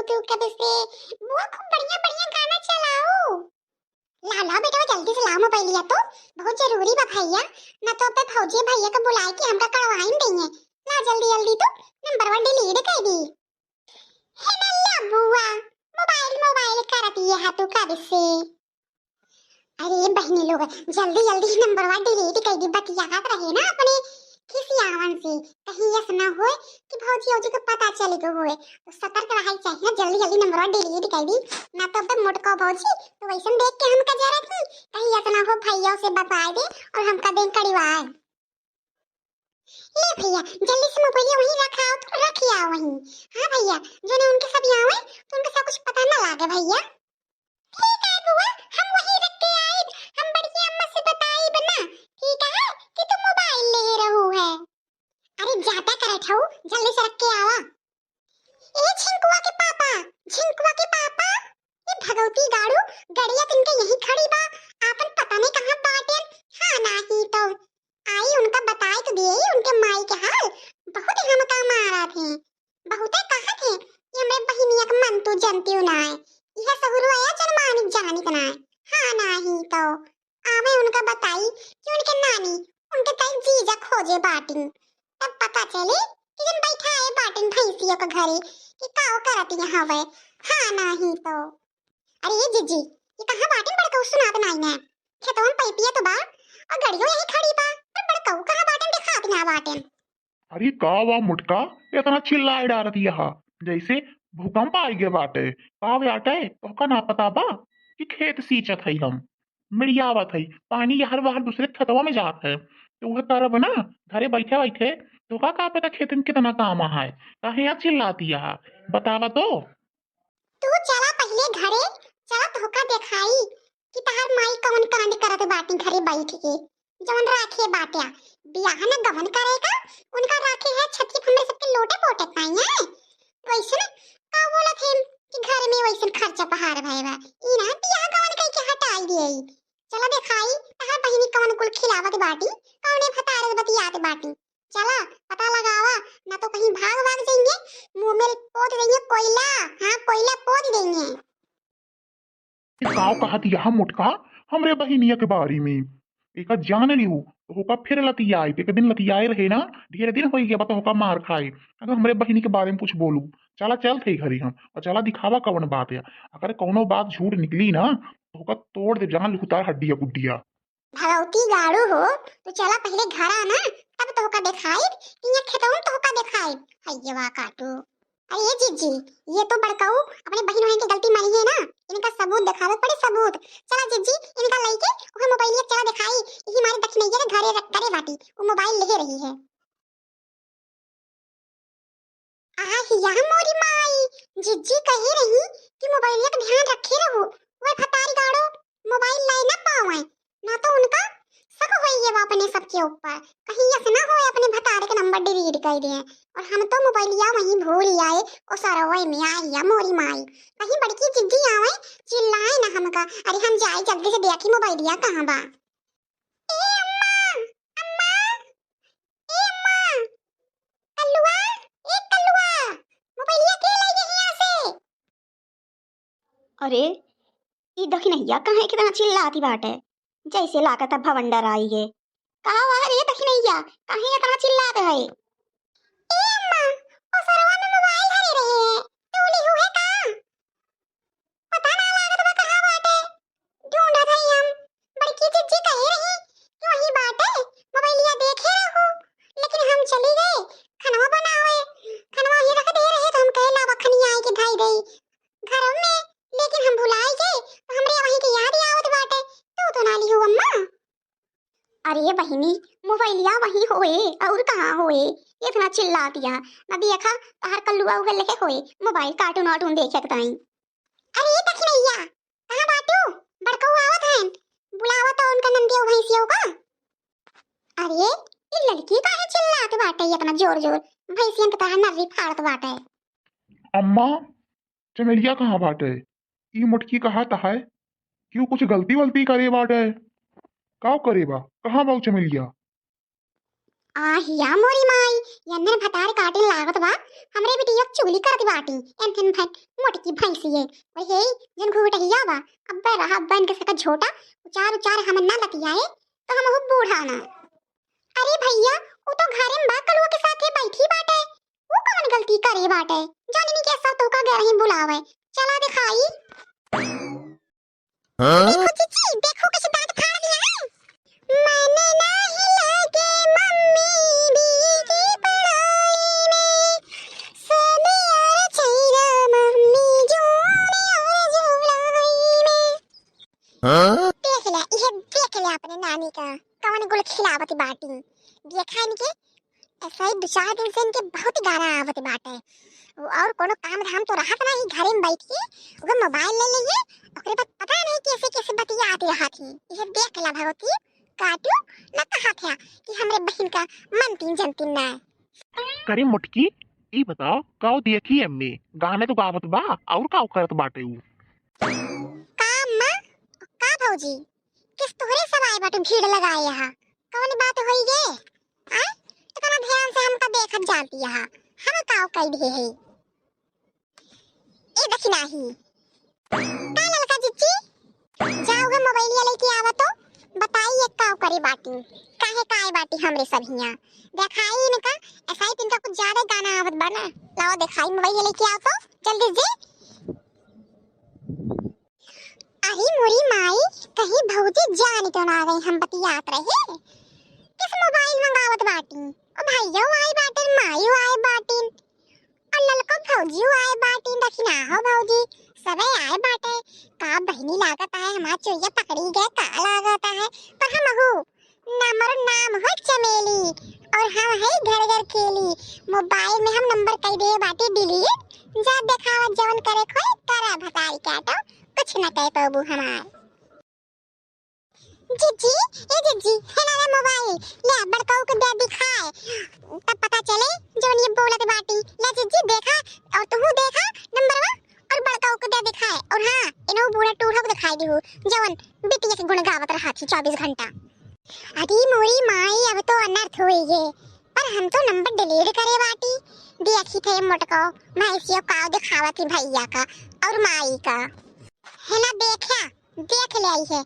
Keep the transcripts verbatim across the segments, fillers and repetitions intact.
तू कब से बुआ खूब बढ़िया बढ़िया गाना चलाओ। ला ला बेटवा, जल्दी से ला मोबाइलिया तो, बहुत जरूरी बा भैया, ना तो अबे भौजी भैया के बुलाए के हमका कड़वाइन देइहैं। ला जल्दी जल्दी तो नंबरवा डिलीट कर दी। हे नल्ला बुआ, मोबाइल मोबाइल करत ये हा तू कब से। अरे बहिनी लोग, जल्दी जल्दी नंबरवा डिलीट कर दी, बतियात रहे ना अपने खिसियावन से, कहीं ऐसा ना होए कि भौजी औजी के पता चल गए होए, तो सतर्क रहे चाहिए, जल्दी जल्दी नंबरवा डिलीट कर दी, ना तो अबे मोटका भौजी तो वैसन देख के हमका जरा थी, कहीं ऐसा ना हो भैया से बताए दे और हमका दे कड़वाए। ले भैया, जल्दी से मोबाइलिया वहीं रखा हो, तो रख आओ वहीं। हाँ भैया, जो ने उनके सब यहाँ आवे, तो उनके सब कुछ पता ना लागे भैया। ठीक है बुआ, हम वहीं रख के आइब, हम बड़की अम्मा से बताइब ना, ठीक है, कि तू मोबाइल ले रहू है। अरे ज्यादा करत हऊ, जल्दी से रख के आवा। ए झिंकुआ के पापा, झिंकुआ के पापा, ये भगवती गाड़ू, गड़िया तिनके यहीं खड़ी बा, आपन पता नहीं कहाँ बाटेन। हाँ नाही तो आई उनका बताए तो दिए उनके माई के हाल, बहुत हमका मारा थे, बहुते कहा थे कि हमरे बहिनिया के मन तू जनती ना है, यह सहुरवा या जनमानी जानी के ना है। हाँ नाही तो आवे उनका बताई कि उनके नानी उनके ताई जीजा खोजे बाटिन। तब पता चले कि जन बैठाए बाटिन भैंसियों के घरे कि काओ करत यहाँ हवे। हाँ नाही तो। अरे ये जिज्जी, ये कहाँ बाटिन बड़कऊ सुनात नाही ना। खेतवन पैपिया तो बा और गड़ियो यहीं खड़ी बा, पर बड़कऊ कहाँ बाटिन देखात ना बाटिन। अरे का वा मोटका, इतना चिल्लाए डारत यहा, जैसे भूकंप आइ गए बाटे। का बाटे, तोहका ना पता बा कि खेत सींचत हई हम, मिड़ियावत हई, पानी यहर वहर दूसरे खेतवा में जात है, तो वह करब ना, घरे बैठे बैठे। तोहका का पता खेत में कितना काम है, काहे यहाँ चिल्लाती यहा, बतावा तो। तू चला पहिले घरे, चला तोहका देखाई कि तहार माई कवन कांड करत बाटी घरे बैठ के। जवन राखे बाट्या, बियाह न गवन करे का, उनका राखे है छठी हमरे सबके लोटे पोटे पाई है। वैसन का बोलत है कि घर में वैसन खर्चा पहाड़ भय बा, ई ना बियाह गवन कई के हटाई दिए। चला देखाई तहार बहिनी कवन कुल खिलावत बाटी, कवने भतारे से बतियात बाटी। चला पता लगावा, ना तो कहीं भाग भाग जाएंगे, मुंह में पोत देंगे कोयला। हाँ, कोयला पोत देंगे। ई काव कहत यह मोटका हमरे बहिनिया के बारे में? एका जान लिहू, तो होका फिर लतियाई, एक दिन लतियाए रहे ना, ढेर दिन होई गया बा तो होका मार खाए। अगर हमरे बहिनी के बारे में कुछ बोलू, चला चल थे घरी हम, और चला दिखावा कवन बात है। अगर कौनो बात झूठ निकली ना, तो होका तोड़ दे जहाँ लुकुतार हड्डिया गुड्डिया। भगवती गाड़ू हो, तू चला पहिले घर आना, तब तोहका देखाइब, कि ये खेतवन तोहका देखाइब। हइये वा काटू। अरे ये जिज्जी, ये तो बड़काऊ अपने बहिन वहिन के गलती मानी है ना, इनका सबूत देखावे पड़े, सबूत। चला जिज्जी, इनका लइके ओहे मोबाइलिया चला देखाई, यही मारे दखिनैया के घरे रख करे बाटी, वो मोबाइल ले रही है। आहिया मोरी माई, जिज्जी कही रही कि मोबाइलिया के ध्यान रखे रहू, वह भतारी गाड़ो मोबाइल लाई ना पावे, ना तो उनका शक होई ये अपने सबके ऊपर, कहीं ऐसे ना होए अपने भतारे के नंबर डिलीट कर दिए। और हम तो मोबाइलिया वहीं भूल आए, ओ सरवे में आहिया मोरी माई, कहीं बड़की जिज्जी आवे चिल्लाए ना हमका। अरे हम जाए जल्दी से देखी मोबाइलिया कहाँ बा। ए अम्मा, अम्मा, ए अम्मा, कल्लुआ, ए कल्लुआ, मोबाइलिया के ले गई यहाँ से? अरे, ई दखिनैया काहे कितना चिल्लाती बाटे, जैसे लागत है भवंडर आई है। का हुआ रे दखिनैया, काहे इतना चिल्लात है? ए अम्मा, ओ सरवा में मोबाइल धरे रहे हैं, तू लिहू है का? पता ना लागत बा कहाँ बाटे, ढूंढत हई हम। बड़की जिज्जी कहे रही कि वही बाटे, मोबाइलिया देखे रहू, लेकिन हम चली गए खनवा बनावे। खनवा ही रख दे रहे तो हम कहे ला बखनी आए के धाई दई घर में, लेकिन हम भुलाई गए तो हमरे वहीं के याद ही आवत बाटे। तू तो ना लिहू अम्मा। अरे बहिनी, मोबाइलिया वही होए, और कहाँ होए? इतना चिल्लातिया, ना देखा तहार कल्लुआ उहे लेके होए, मोबाइल कार्टून वार्टून देखे के ताई। अरे दखिनैया, कहाँ बाटू? बड़कऊ आवत हैं, बुलावा तो उनका नंदिया भैंसिया का। अरे, ई लड़की काहे चिल्लात बाटे इतना जोर जोर, भैंसियन के तरह नर्री फाड़त बाटे। अम्मा, चमेलिया कहाँ बाटे? ई मोटकी कहत है कि ऊ कुछ गलती वलती करे बाटे। का करे बा? कहाँ बा ऊ चमेलिया? आहिया मोरी माई, यन्ने भतार काटिन लागत बा, हम अरे बिटिया, चुगली करत बाटी, एन एन भैन मोटकी भैंसी है। अरे हे, जन घुघुटहिया बा, अब्बे रहा, अब्बे इनके सका झोटा, उचार उचार हम ना लतियाए, तो हम हु बूढ़ा ना। अरे भैया, उ तो घरे में बा, कलुआ के साथे बैठी बाटे, उ कौन गलती करे बाटे, जानिनी के सब तोका गए ही बुलावे, चला दिखाई। हाँ? देखो जीजी, देखो कैसे दांत फाड़ दिया है। मैंने नहीं लगे मम्मी भी की पढ़ाई में, सब यार छैरा मम्मी जोड़े और जुड़ाई में। हाँ? देख ले, ये देख ले अपने नानी का, कौन गुल खिलावत बाटी। देखा इनके, ऐसा ही दो चार दिन से इनके बहुत गाना आवत बाटे। वो और कोनो काम धाम तो रहत नहीं, घरे में बैठ के वो मोबाइल ले लिए, ओकरे बाद पता नहीं कैसे कैसे बतियात रहत ही। ये देख ला भगवती, काटू न कहा था कि हमरे बहन का मनतीन जनतीन ना है। करे मोटकी, ई बताओ, काव देखी एम्मे? गाना तो गावत बा, और काव करत बाटे ऊ? का अम्मा? का भौजी? किस तोहरे सब आए बाटे भीड़ लगाए यहाँ? कौन बात होई गे? आ? इतना ध्यान से हमका देखत जाती यहाँ। हम काव कई दिए है? ए दखिनाही। का ललका जिज्जी? जाओ गे मोबाइलिया लेके आवा तो, बताई ये काव करे बाटी। काहे का आए बाटी हमरे सब हियाँ? देखाई इनका, ऐसा ही इनका कुछ ज्यादा गाना आवत बा ना। लाओ देखाई मोबाइलिया लेके आओ तो, जल्दी से। अरे मोरी माई, कहीं भौजी जान तो ना गई हम बतियात रहे। किस मोबाइल मंगावत बाटी? ओ भाइयो आए बाटिन, माइयो आए बाटिन, और ललको भौजियो आए बाटिन, दखिना हो भौजी, सबे आए बाटे। का बहिनी लागत है, हमार चोरिया पकड़ी गए, का लागत है, पर हम हूँ ना, हमरो नाम हो चमेली और हम है घर घर खेली। मोबाइल में हम नंबर कई दे बाटी डिलीट। जा देखावा जवन करे खोए करा भतारी काटो, कुछ न कह पाबू हमार। जिज्जी, ए जिज्जी, है ना रे मोबाइल, ले बड़काऊ के दे दिखाए, तब पता चले जवन ये बोलत बाटी। ले जिज्जी देखा, और तू देखा नंबरवा, और बड़काऊ के दे दिखाए, और हाँ, इन्हों बूढ़ा टूढ़ा को दिखाई दी हूँ, जवन बिटिया के गुण गावत रहा थी चौबीस घंटा। अरे मोरी माई, अब तो अनर्थ होई गे, पर हम तो नंबर डिलीट करे बाटी। देखी थे मोटको, भैंसियो काव दिखावा थी भैया का और माई का। है ना, देखा, देख ले आई है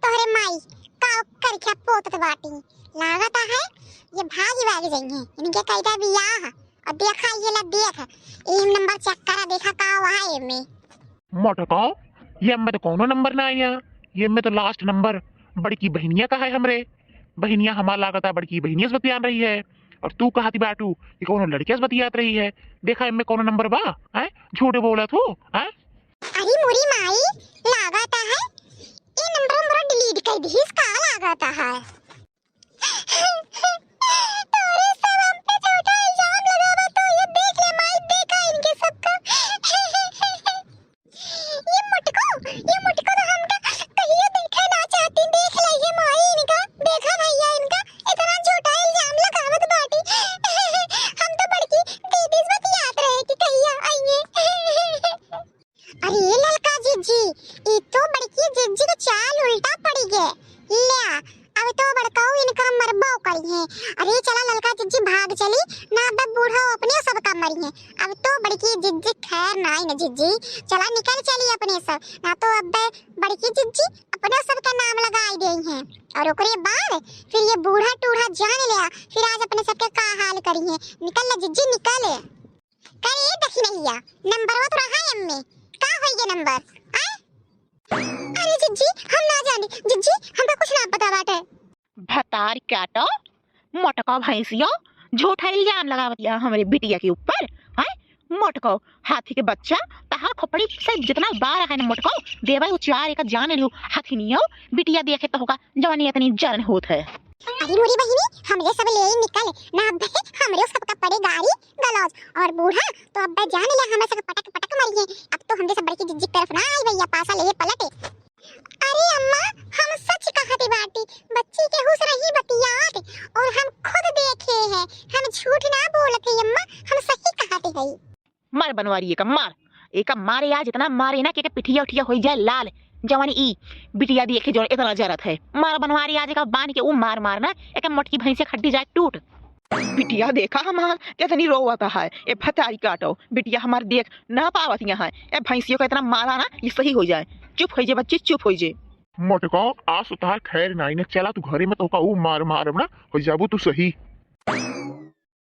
तोहरे माई काव करख्या पोतत बाटी। लागत है ये भागी भागी जाइए, इनके कैदा बियाह। और देखा ये ला देख, ई नंबर चेक करा, देखा का हुआ है एमे। मोटको, ये में तो कोनो नंबर ना आया, ये में तो लास्ट नंबर बड़की बहिनिया का है हमरे। बहिनिया हमार लागत है बड़की बहिनिया से बतियान रही है, और तू कहती बाटू कि कोनो लड़किया से बतियात रही है। देखा इनमें कोनो नंबर बा? हैं? झूठ बोलत हो, हैं? अरे मोरी माई, लागत है ये नंबर नंबर डिलीट कर दीस का, लागत है। तोरे सब हम पे झूठा इल्जाम लगावा तो ये देख ले माई, देखा इनके सबका। ये मुटको, ये मुटको तो हमका कहियो देखे ना चाहती, देख ले ये माई इनका, देखा भैया इनका, इतना झूठा इल्जाम लगावत बाटी। हम तो बड़की दीदी से बतियात रहे कि कहिया आइए। अरे ललका जिज्जी, ई तो बड़की जिज्जी के चाल उल्टा पड़ी गे। ले, अब तो बड़काऊ इनका मरबो करी है। अरे चला ललका जिज्जी भाग चली, ना अब बूढ़ा अपने सब का मरी है। अब तो बड़की जिज्जी खैर नाई न जिज्जी, चला निकल चली अपने सब, ना तो अब बड़की जिज्जी अपने सब का नाम लगाई देई है। और ओकरे बाद फिर ये बूढ़ा टूढ़ा जान ले, फिर आज अपने सबके का हाल करी है। निकल ले जिज्जी, निकल। करे दखिनहिया, नंबरवा तो रहा एम्मे, का होई गे नंबर? आय? अरे जिज्जी, हम ना जानी, जिज्जी, हमका कुछ ना पता बाटे। भतार काटो, मोटका भैंसियो, झूठा इल्जाम लगावत या हमरे बिटिया के ऊपर, हैं? मोटको, हाथी के बच्चा, तहार खोपड़ी से जितना बार है ना मोटको, देवे उचार एक जान लियो, हथिनियो, बिटिया देखे तो होगा, जवानी इतनी जरन होत है। अरे मोरी बहिनी, हमरे सब ले निकल, ना बे, हमरे सबका पड़े गारी, गलौज और बूढ़ा तो अब्बे जान ले हमरे सब पटक पटक मरिए। अब तो हमरे सब बड़की जिज्जी तरफ ना आई भैया, पासा ले पलटे। अरे अम्मा, हम सच कहत बाटी, बच्ची के हुस रही बतियात और हम खुद देखे हैं, हम झूठ ना बोलत है अम्मा, हम सही कहत है। मार बनवारी एका मार, एका मारे आज इतना मारे ना कि एके पिठिया उठिया होई जाए लाल। जवानी ई बिटिया देखे जो इतना जरत है, मार बनवारी आज एका बांध के ऊ मार मार ना एका मोटकी भैंसे खड्डी जाए टूट। बिटिया देखा हमार कितनी रोवत है, ए भतारी काटो, बिटिया हमार देख ना पावत यहाँ है, ए भैंसियों का इतना मारा ना, ये सही हो जाए। चुप हो जे बच्ची, चुप हो जे। मोटका, आज तो तहार खैर नाई ने, चला तू घरे में, तोका ऊ मार मारब ना, हो जाबू तू सही।